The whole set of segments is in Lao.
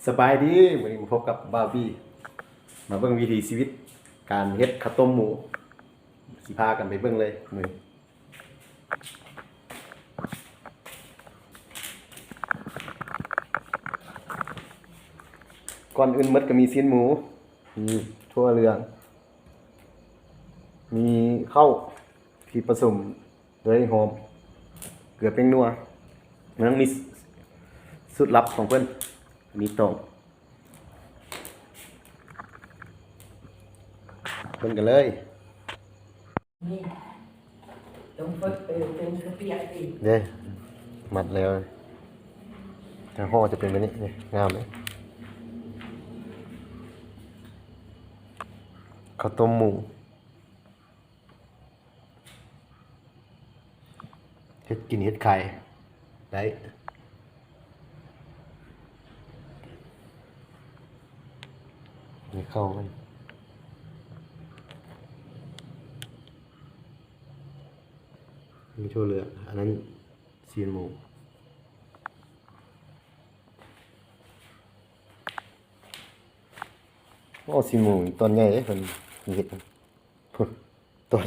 ສະບາຍດີ ມື້ນີ້ມາພົບກັບບ່າວບີ ມາເບິ່ງວິຖີຊີວິດການເຮັດເຂົ້າຕົ້ມໝູ ຊິພາກັນໄປເບິ່ງເລີຍມື້ນີ້. ກ່ອນອື່ນໝົດກໍມີຊີ້ນໝູ, ມີຖົ່ວເຫຼືອງ, ມີເຂົ້າທີ່ປະສົມ ເອີຍ ຫອມ ເກືອ ແປ້ງນົວ. ມັນມີສູດລັບຂອງເພິ່ນ ມີຕອງ ເບິ່ງກັນເລີຍ. ນີ້ ຕ້ອງເປີດ ເອີ ເປັນກະປຽກອີກເດ້. ມັດແລ້ວ ທາງຫໍ່ຈະເປັນແບບນີ້ ນີ້ ງາມເດ້. ເຂົ້າຕົ້ມໝູ. ເຮັດກິນເຮັດຂາຍໄດ້. ມີເຂົ້າມັນ ມີຖົ່ວເຫຼືອງ ອັນນັ້ນຊີ້ນໝູ. ໂອ້ ຊີ້ນໝູຕົນໃຫຍ່ເດ້ ເພິ່ນເຮັດ ພຸ້ນ ຕົ້ນ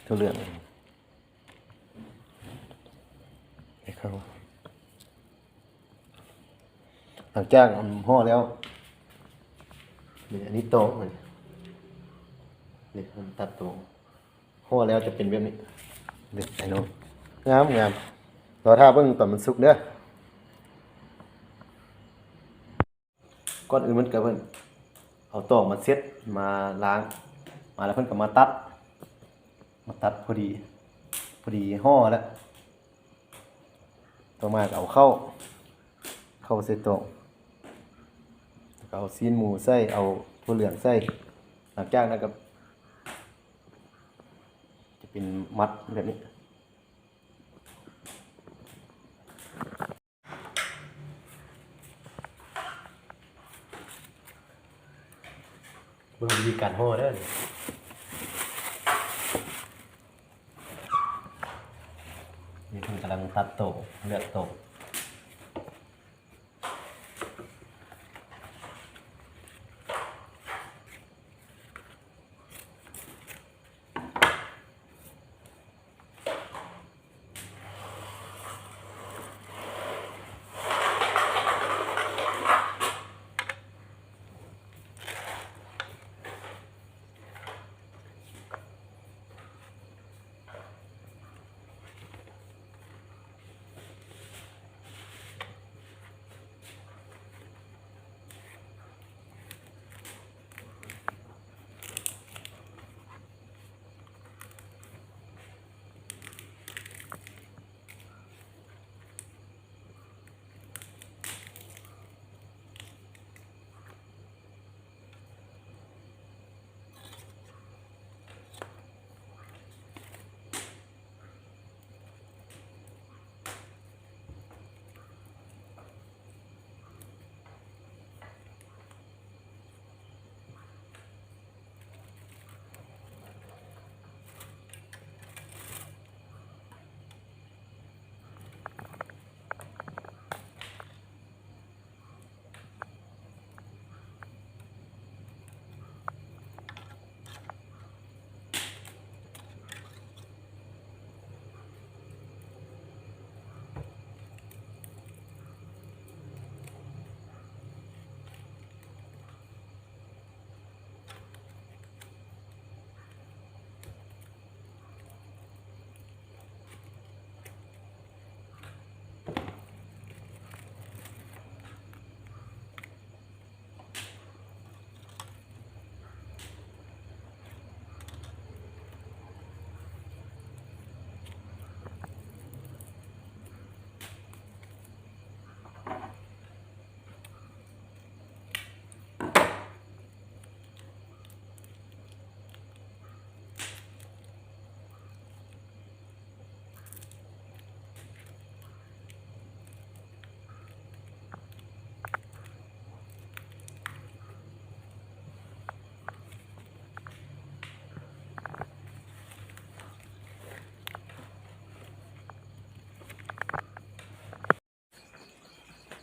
ຖົ່ວເຫຼືອງ ໃຫ້ເຂົ້າ. ຫຼັງຈາກເຮົາຫໍ່ແລ້ວ ນີ້ ອັນນີ້ຕອງ ນີ້ ນີ້ ມັນຕັດຕອງ. ຫໍ່ແລ້ວຈະເປັນແບບນີ້ ເດ້ ໄອ້ນ້ອງ ງາມໆ. ລໍຖ້າເບິ່ງຕອນມັນສຸກເດີ. ກ່ອນອື່ນມັນກໍເພິ່ນເອົາຕອງມາເຊັດ ມາລ້າງ ມາແລ້ວເພິ່ນກໍມາຕັດ ມາຕັດພໍດີ ພໍດີຫໍ່ແລ້ວ. ຕໍ່ມາກໍເອົາເຂົ້າ ເຂົ້າໃສ່ຕອງ ແລ້ວກໍເອົາຊີ້ນໝູໃສ່ ເອົາຖົ່ວເຫຼືອງໃສ່. ຫຼັງຈາກນັ້ນກໍຈະເປັນມັດແບບນີ້. ເບິ່ງວິທີການຫໍ່ເດີ. ນີ້ເພິ່ນກຳລັງຕັດໂຕ ເລືອກໂຕ.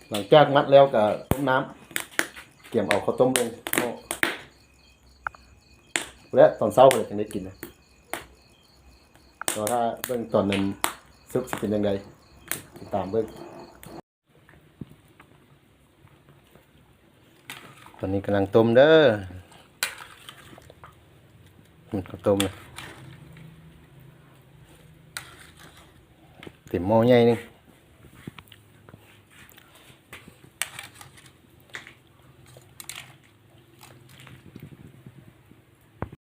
ຫຼັງຈາກມັດແລ້ວກໍຕົ້ມນ້ຳ ກຽມເອົາເຂົ້າຕົ້ມລົງໝໍ້ ແລະຕອນເຊົ້າເພິ່ນຈຶ່ງໄດ້ກິນນະ. ລໍຖ້າເບິ່ງຕອນນັ້ນສຸກຊິເປັນຈັ່ງໃດ ຕິດຕາມເບິ່ງ. ຕອນນີ້ກຳລັງຕົ້ມເດີ ມັນເຂົ້າຕົ້ມນະ ເຕັມໝໍ້ໃຫຍ່ໜຶ່ງ.